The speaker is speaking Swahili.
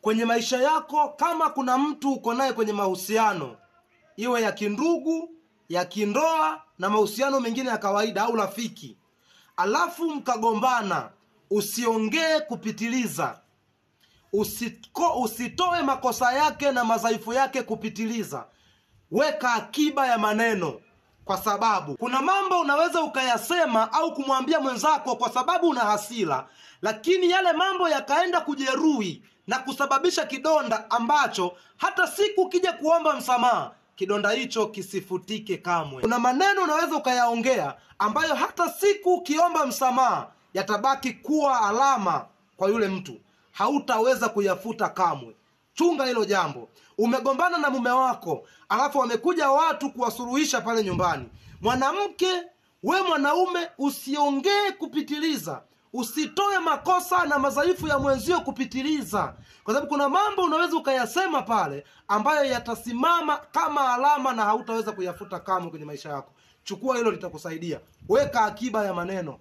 Kwenye maisha yako, kama kuna mtu uko naye kwenye mahusiano, iwe ya kindugu, ya kindoa na mahusiano mengine ya kawaida au rafiki, alafu mkagombana, usiongee kupitiliza. Usitoe makosa yake na madhaifu yake kupitiliza. Weka akiba ya maneno, kwa sababu kuna mambo unaweza ukayasema au kumwambia mwenzako kwa sababu una hasira, lakini yale mambo yakaenda kujeruhi na kusababisha kidonda ambacho hata siku ukija kuomba msamaha, kidonda hicho kisifutike kamwe. Kuna maneno unaweza ukayaongea ambayo hata siku ukiomba msamaha yatabaki kuwa alama kwa yule mtu, hautaweza kuyafuta kamwe. Chunga hilo jambo. Umegombana na mume wako, alafu wamekuja watu kuwasuluhisha pale nyumbani. Mwanamke, we mwanaume, usiongee kupitiliza. Usitoe makosa na madhaifu ya mwenzio kupitiliza, kwa sababu kuna mambo unaweza ukayasema pale ambayo yatasimama kama alama na hautaweza kuyafuta kamwe kwenye maisha yako. Chukua hilo, litakusaidia. Weka akiba ya maneno.